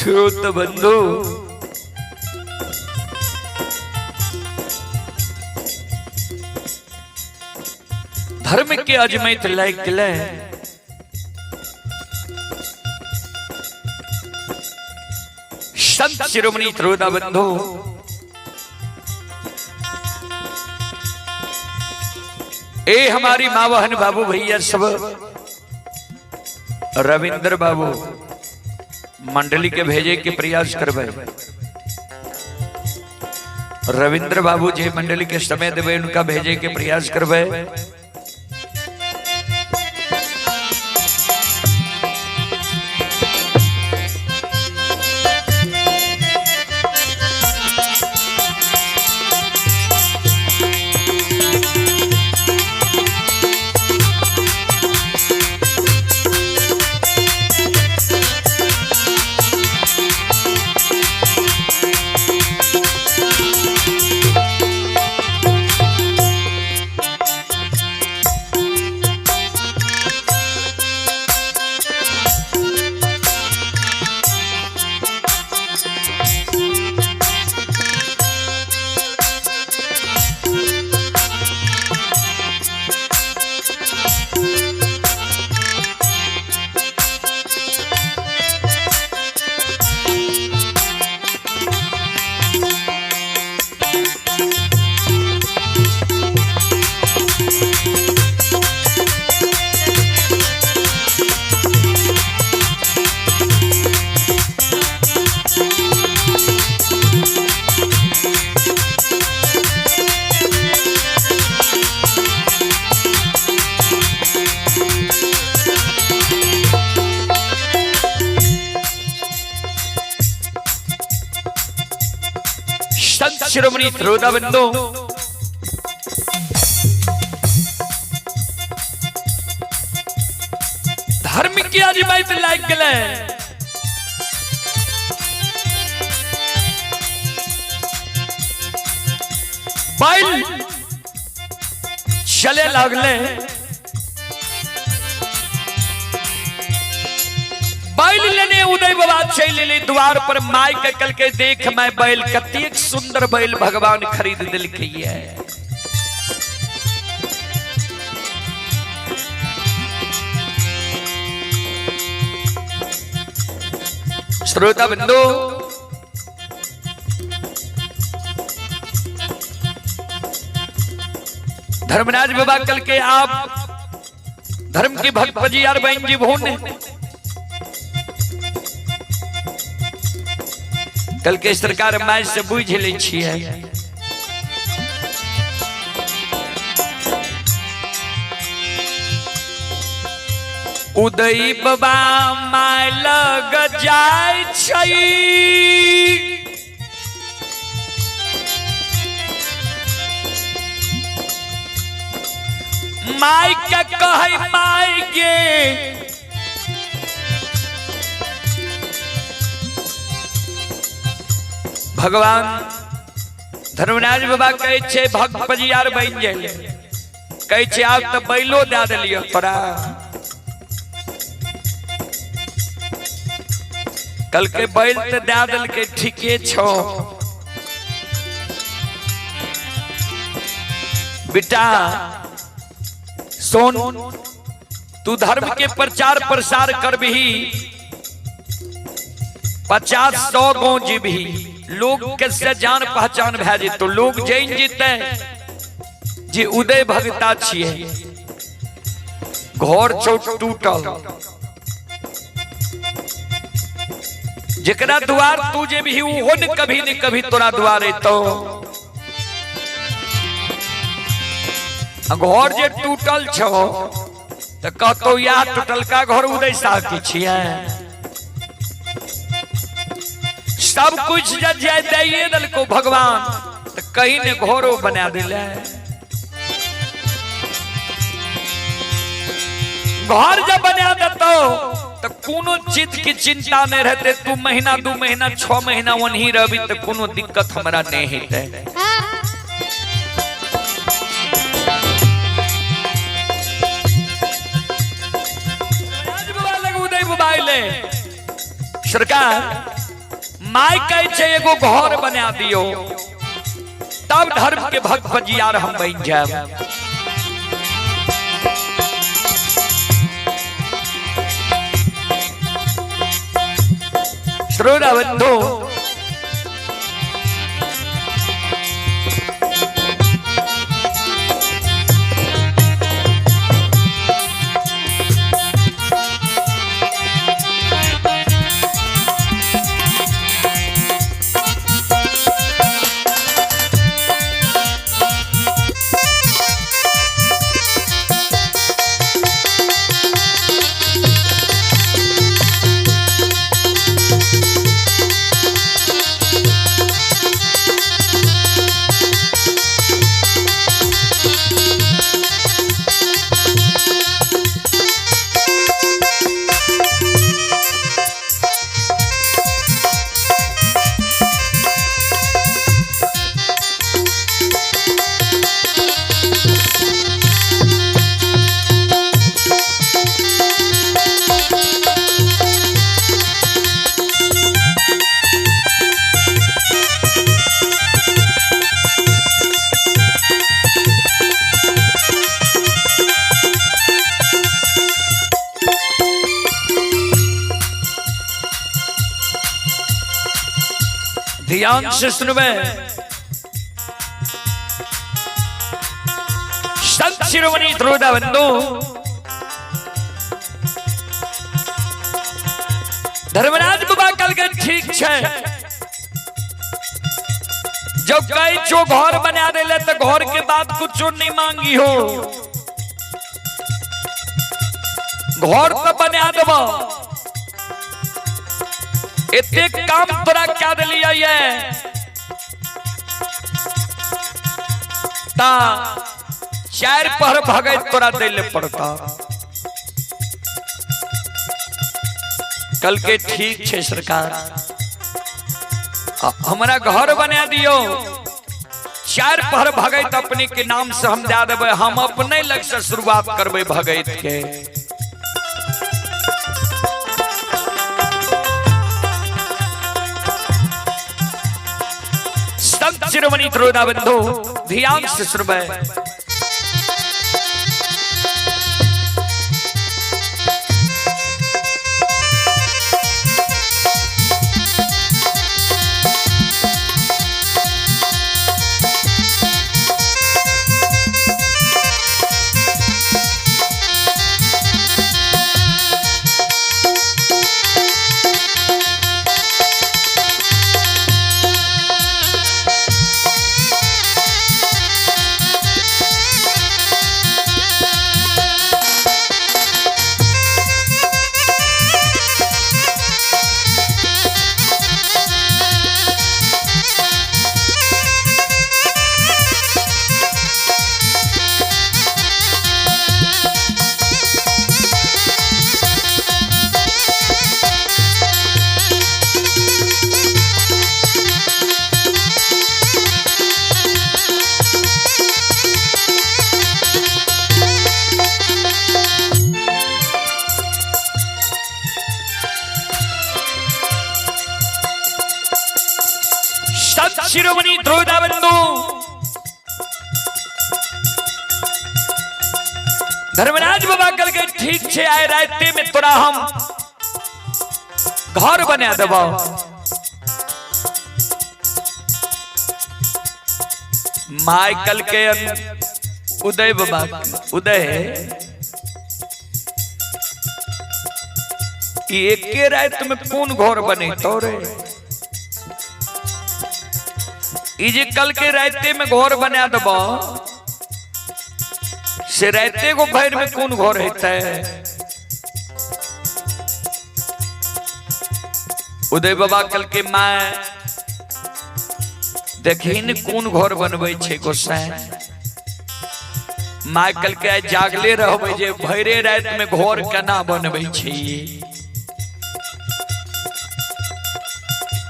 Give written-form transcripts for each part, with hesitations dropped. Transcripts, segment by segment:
श्रोत बंधु, धर्म के अजमैत लायक गेलै। संत शिरोमणि श्रोता बंधु, ए हमारी माँ बहन बाबू भैया सब, रविंद्र बाबू मंडली के भेजे के प्रयास करबै। रविंद्र बाबू जे मंडली के समय देवे उनका भेजे के प्रयास करबै। संत शिरोमणि श्रोता बंधु, धर्म की अजमाइत लाग गेलै। बैल चले लागले, बैल लेने उदय बाबा चल एलै द्वार पर। माय के कल के देख मैं बैल कतेक सुंदर बैल भगवान खरीद दिलकै ये। श्रोता बंधु, धर्मराज बाबा कल के आप धर्म की भक्त पजियार बहन जी भून कल के सरकार my से बुझ लै छियै। उदय बाबा my लग जाय छै, my के कहै my गे, भगवान धर्मराज बाबा कहै छै भक्त पजियार बनि गेल, कहै छै आब तऽ बैलो दए देलियौ तोरा। कल के बैल तऽ दए देलकै, ठीके छौ बेटा सोन, तू धर्म के प्रचार प्रसार करबही, 50-100 गांव जीबही, लोग के से जान पहचान भए जेतौ, लोग जानि जेतै जे उदय भगता छियै। घर छौ टूटल, जेकरा द्वार तू जेबही ओहो ने कभी ने कभी तोरा द्वार एतौ। घर जे टूटल छौ तऽ कहतौ या टूटलका घर उदय साहब के छियै। सब कुछ जे दैये देलको भगवान तऽ कहीं ने घरो बना दिले। घर जब बना देतौ तो कोनो चीज की चिंता नहीं रहते, तू महीना 2 महीना 6 महीना वहीं रहबी तो कोनो दिक्कत हमरा नहीं हेतै। सरकार My कहै छै एगो घर बना दियो, तब धर्म के भक्त बजियार हम बन जाएब। श्रोता बंधु, ध्यान से सुनबे। संत शिरोमणि श्रोता बंधु, धर्मराज बाबा कल के ठीक छै, जब कई चो घर बना देले तो घर के बाद कुछ नहीं मांगी हो, घर तो बना देबो, एते काम तोरा क्या दिलिया ये ता चार पहर भगत तोरा दिले पड़ता। कल के ठीक छे सरकार, हमारा घर बना दियो, चार पहर भगत अपने के नाम से हम दे देबै, हम अपने लग से शुरुआत करबै भगत के। संत शिरोमणि श्रोता बंधु, ध्यान से सुनबै। शिरोमणि श्रोता बंधु, धर्मराज बाबा कल के ठीक छे, आए राते में तोरा हम घर बना देबो। माइकल के उदय बाबा, उदय एके रात में कौन घर बने तोरे? जे कल के राते में घर बना देबो से राते को भर में कौन घर हेतै? उदय बाबा कल के मां देखिन कौन घर बनबै छै गोसाई। मां कल के जागले रहबै जे भरे रात में घर केना बनबै छै।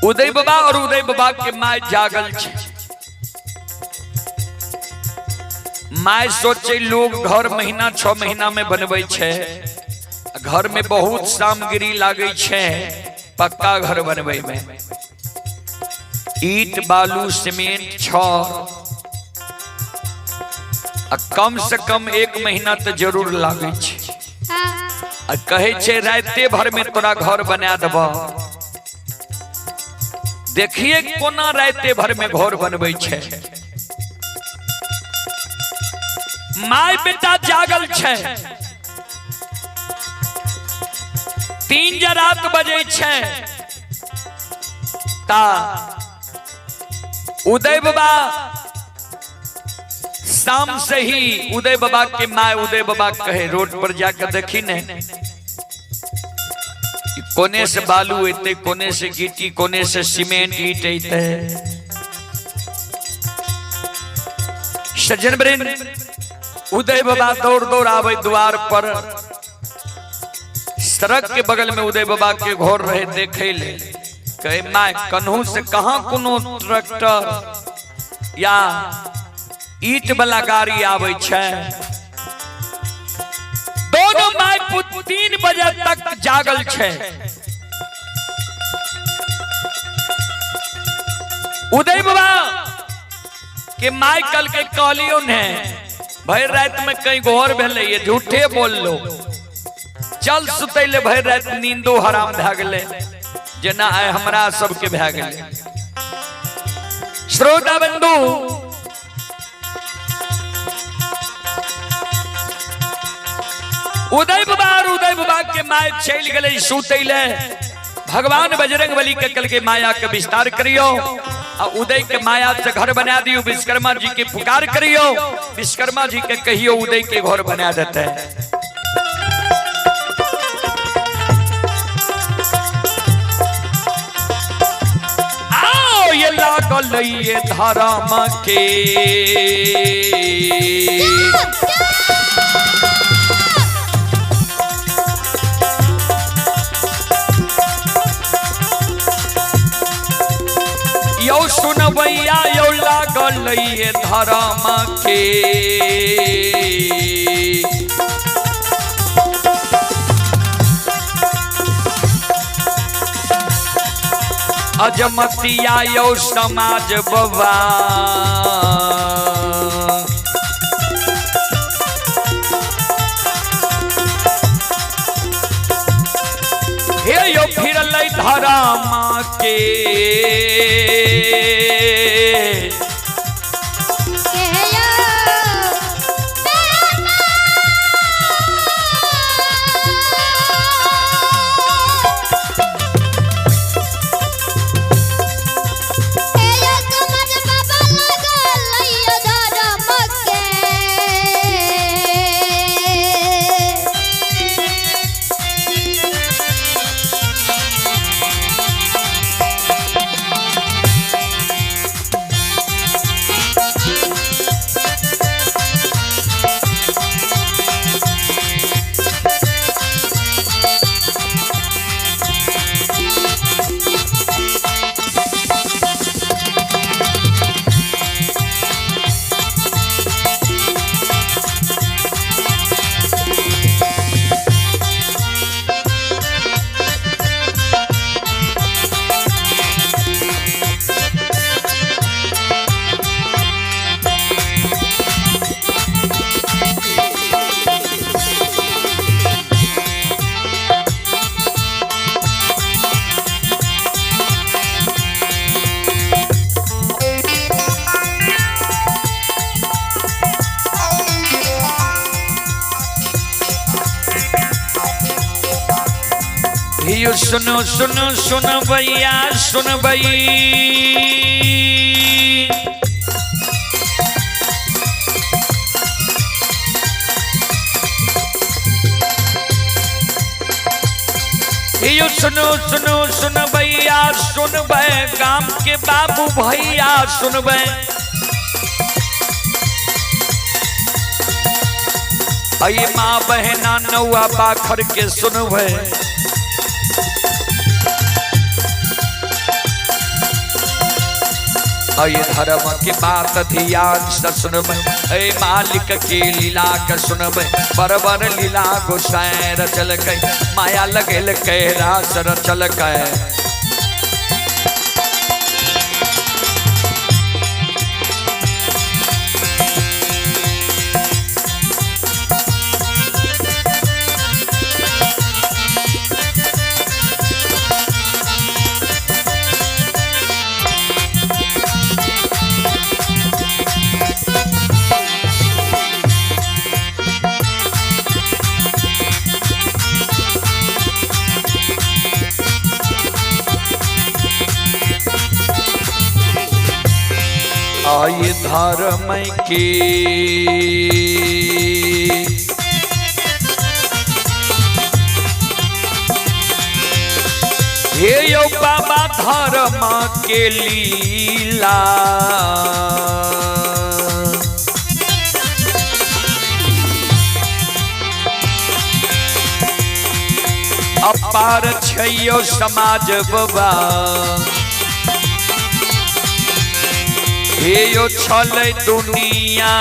उदय बाबा और उदय बाबा के मां जागल छै। माय सोचे लोग घर महीना 6 महीना में बनबै छै, घर में बहुत सामग्री लागै छै पक्का घर बनबै में। ईट बालू सीमेंट छड़ आ कम से कम 1 महीना तो जरूर लागै छै। आ कहै छै राते भर में तोरा घर बना देब। देखिए कोना राते भर में घर बनबै छै। My बेटा जागल छै, 3 रात बजे छै ता उदय बाबा शाम से ही उदय बाबा के my उदय बाबा कहे रोड पर जाकर देखी ने कोने से बालू एते, कोने से गिट्टी, कोने से सीमेंट ईट एते। सज्जन वृंद उदय बाबा दौड़ दौड़ आवे द्वार पर, सड़क के बगल में उदय बाबा के घर रहे, देखे ले कहे my कन्हू से कहाँ कोनो ट्रैक्टर या ईट वाला गाड़ी आवे छै। दोनों my पुत 3 बजे तक जागल छै। उदय बाबा के my कल के कहलियो ने भर रात में कहीं घर भेलै ये झूठे बोल लो, चल सुतैले भर रात नींदो हराम भए गेलै जेना आइ हमरा सबके भए गेलै। श्रोता बंधु उदय बाबा और उदय बाबा के my चल गए सुतैले। भगवान बजरंग बली के कल के माया के विस्तार करियो और उदय के माया से घर बना दियो। विश्वकर्मा जी के पुकार करियो, विश्वकर्मा जी के कहियो उदय के घर बना देते। आओ ये लागल ये धर्म के यौ सुनबैया यौ लागल ये धर्म के। अजमतिया यौ समाज बबा हे यौ फिरल धर्म के। यो सुनो सुनो सुन भैया सुन भई, यो सुनो सुनो सुन भैया सुन भै, गाम के बाबू भैया सुन भै। अये माँ बहना नौआ पाखर के सुन भै। अये धर्म के बात ध्यान से सुनबै, अये मालिक के लीला के सुनबै। बरबर लीला गोसाई रचलकै, माया लगेलकै रास रचलकै। आय धर्म के। हे यौ बाबा धर्म के लीला। अपार छैयो समाज बाबा, हे यो छलै दुनिया।